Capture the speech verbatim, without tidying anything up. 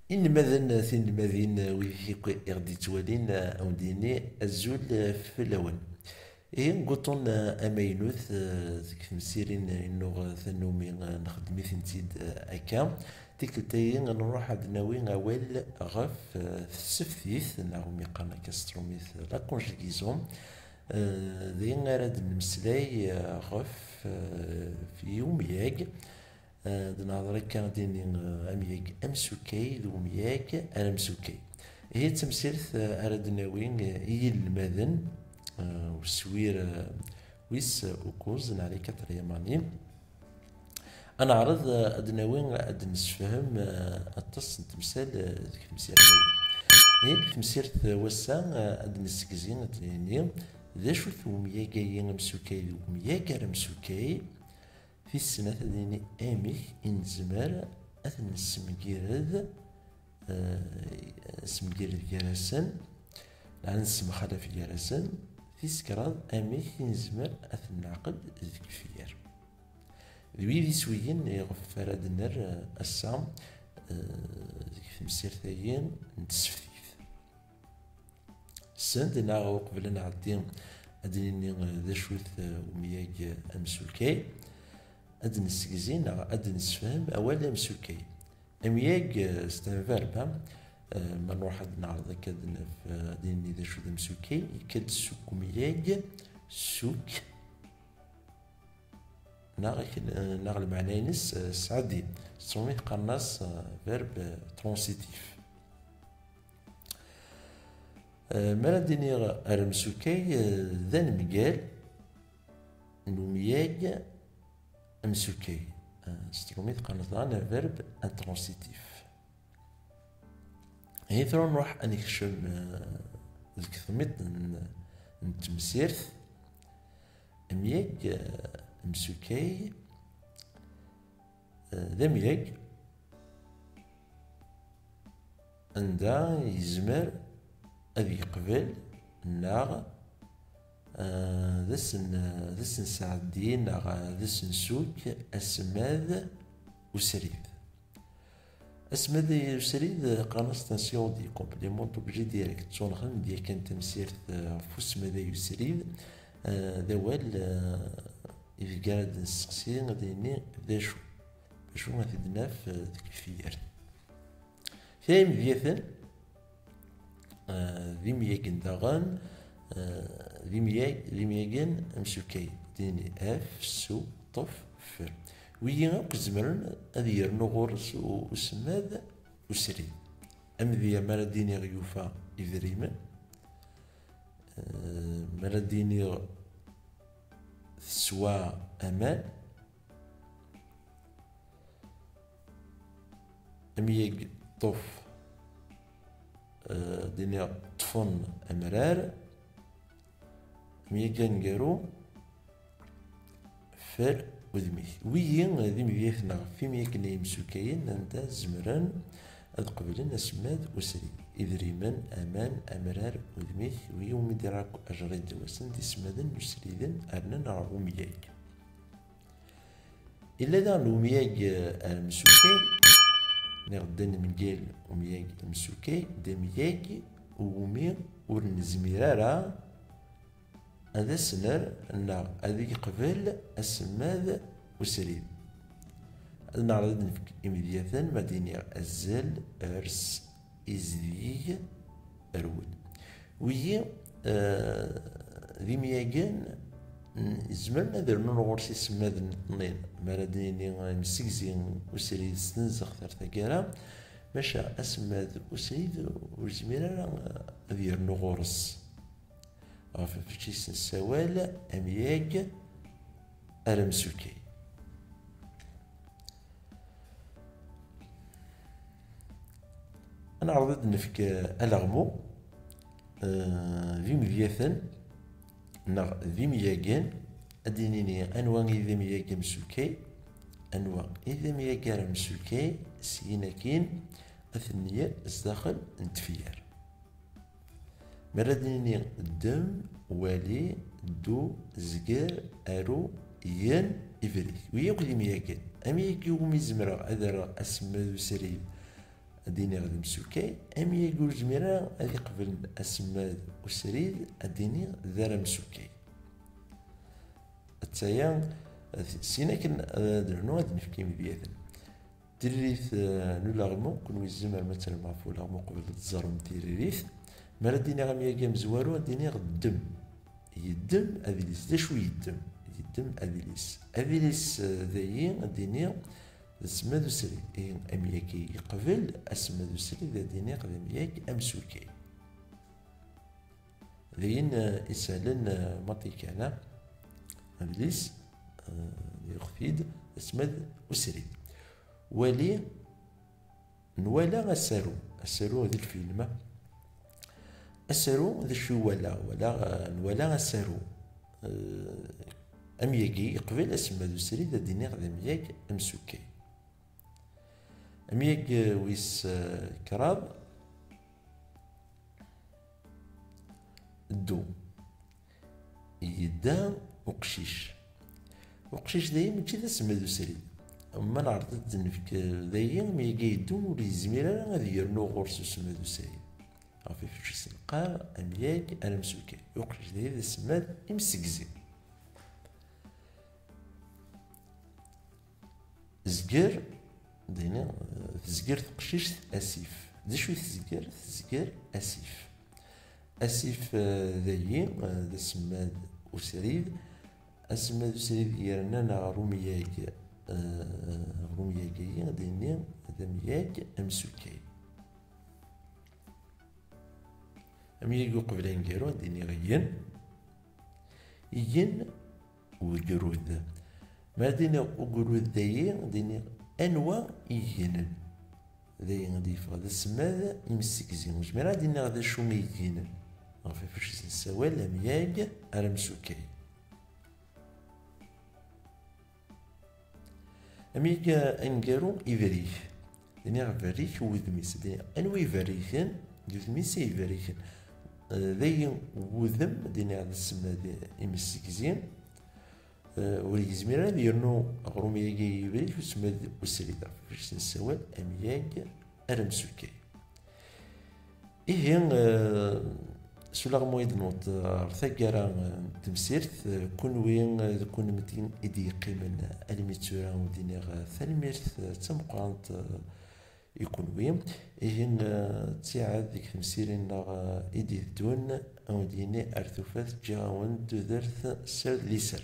Inelmaden, tinelmadin, wid akk i ɣ-d-yettwalin, ad wen-d-yini azul fell-awen. Ihi, deg wuṭṭun amaynut, deg temsirin i nuɣ tannumi, nxeddem-itent-id akka. Tikkelt-agi ad nruḥ ad d-nawi awal ɣef tseftit, neɣ umi qqaren akka s tṛumit la conjugaison. Dagi ara d-nemmeslay ɣef, ɣef umyag. Ad nehḍer akka ad d-nini, eh, amyag amsukay d umyag aramsukay. Ihi d tamsirt, eh, ara d-nawi, eh, i yinelmaden, eh, uswir, eh, wis ukuẓ neɣ les quatrième année. Ad neɛreḍ, eh, ad d-nawi, ad d-nessefhem, eh, aṭas n temsal, eh, deg temsirt-agi. Ihi deg temsirt, eh, wass-a, eh, ad d-nessegzi, ad d-nini d acu-t umyag-agi amsukay d umyag aramsukay. Tis snat ad nini amek i nezmer ad nessemgired, eh, semgired gar-asen, neɣ nessemxalaf gar-asen. Tis kraḍ amek i nezmer ad ten-neɛqed deg tefyar. D wid iswiyen iɣef ara d-nerr, eh, ass-a, eh, deg temsirt-agi n tseftit. Send neɣ uqbel ad nɛeddi ad d-nini, eh, d acu-t, eh, umyag amsulkay, ad d-nessegzi neɣ ad d-nessefhem awal amsulkay. Amyag, eh, c'est un verbe, hein. Eh, ma nruḥ ad neɛreḍ akka ad naf, eh, ad d-nini d acu d amsulkay, yekka-d seg umyag, suk, neɣ, neɣ lmeɛna-ines, eh, sɛeddi. S tṛumit qqaren-as, eh, verbe, eh, transitif. Eh, mi ara d-iniɣ aramsukay, eh, d anemgal n umyag amsukay. Eh, s tṛumit qqaren-as daɣen verbe intransitif. Ihi tura nruḥ ad nekcem, eh, deg tmiḍt n, n temsirt. Amyag, eh, amsukay, eh, d amyag anda yezmer ad yeqbel neɣ, eh, d asen-, d asen-sɛeddi neɣ d asen-suk asemmad usrid. Asemmad usrid, eh, qqaren-as tension du complément d'objet direct. Ttunɣen-d yakan tamsirt, eh, ɣef usemmad usrid. Eh, d awal, eh, ideg ara d-nesteqsi, ad d-nini d acu. D acu ad t-id-naf, eh, deg tefyirt. Kra imedyaten, eh, d imyagen daɣen, eh, d imyag-, d imyagen amsukay. Dini af, su, ṭṭef, fer. Wigi akk zemren ad yernu ɣur-s u-, usemmad usrid. Amedya, mi ara d-iniɣ yufa idrimen, eh, mi ara d-iniɣ teswa aman, amyag ṭṭef, eh, d-iniɣ ṭṭfen amrar, amyag aneggaru, fer udem-ik. Wigi d imedyaten ɣef imyagen imsukayen anda zemren ad qeblen asemmad usrid. Idrimen, aman, amrar, udem-ik, wigi umi d-irra akk ajriḍ d wasen d isemmaden n usriden rnan ɣer umyag. Illa daɣen umyag, eh, amsukay, neɣ d anemgal umyag amsukay, d amyag umi ur nezmir ara ad as-nerr neɣ ad yeqbel asemmad usrid. Ad neɛreḍ ad nefk imedyaten, ma d-iniɣ azzel, ers, izdig, rwel. Wigi, eh, d imyagen, n-, zemren ad rnun ɣur-s isemmaden nniḍen. Mi ara d-nini imsegzi usrid s tenzeɣt ar taggara, maca asemmad usrid ur yezmir ara ad yernu ɣur-s. Ɣef wacu i s-nessawal amyag aramsukay. Ad neɛreḍ ad d-nefk, eh, alaɣmu, eh, d imedyaten neɣ d imyagen, ad d-nini anwa i d amyag amsukay, anwa i d amyag aramsukay, syin akkin ad ten-nerr zdaxel n tefyar. Mi ara d-nini ddem, wali, ddu, zger, aru, gen, ibrik. Wi akk d imyagen. Amyag iwumi zemreɣ ad rreɣ asemmad usrid ad d-iniɣ d amsukay. Amyag ur yezmir ara ad iqbel asemmad usrid, ad d-iniɣ d aramsukay. Attaya, syin akken ad d-nernu ad d-nefk imedyaten. Tiririt, eh, n ulaɣmu, kunwi tzemrem ad terrem ɣef ulaɣmu qbel ad teẓrem tiririt. Mi ara d-iniɣ amyag amezwaru, ad d-iniɣ ddem. Yeddem adlis. D acu yeddem? Yeddem adlis. Adlis, eh, dayi, ad d-iniɣ d asemmad usrid. Ihi, amyag yeqbel asemmad usrid, ad d-iniɣ d amyag amsukay. D ayen, eh, isehlen, eh, maḍi kan, ah. Adlis, eh, yuɣ-t-id asemmad usrid. Wali, nwala asaru. Asaru d lfilm. Asaru d acu iwala? Wala, eh, nwala asaru. Eh, amyagi yeqbel asemmad usrid, ad d-iniɣ d amyag amsukay. Amyag, eh, wis, eh, kraḍ. Ddu. Yedda uqcic. Uqcic dayi mačči d asemmad usrid. Ma neɛreḍ ad d-nefk, eh, dayi, amyag-a yeddu ur yezmir ara ad yernu ɣur-s usemmad usrid. Ɣef ifečč-is neqqar amyag aramsukay. Uqcic dayi d asemmad imsegzi. Zger, dini, eh, tezger teqcict asif. D acu i tezger? Tezger asif. Asif, eh, dayi, eh, d asemmad usrid. Asemmad usrid yernan ɣer umyag, eh, ɣer umyag-agi, dini, d amyag amsukay. Amyag uqbel aneggaru, ad d-iniɣ igen. Igen ugrud. Ma ad d-iniɣ ugrud dayi, ad d-iniɣ anwa igenen. Dayi ad d-yeffeɣ d asemmad imsegzi. Ur zmireɣ ad d-iniɣ d acu igenen. Ɣef ifex nessawal amyag aramsukay. Amyag aneggaru, iberrik. Dini berrik wudem-is. Dini, anwa iberriken? D udem-is ay iberriken. Eh, d ayen wudem, dini d asemmad imsegzi. Eh, ur yezmir ara ad yernu aɣrum-agi yibrik usemmad usrid. Ɣef nessawal amyag aramsukay. Ihi, eh, s ulaɣmu i d-nuweḍ ɣer taggara, eh, n temsirt, eh, kunwi, eh, d kunemti i d-yeqqimen almi d tura, ad wen-d-iniɣ, eh, tanemmirt, eh, d tameqqrant, eh, i kunwi. Ihi, eh, ttiɛad deg temsirin-nneɣ, eh, i d-iteddun, ad wen-d-yini ar tufat, ǧǧiɣ-awen-d tudert sser d liser.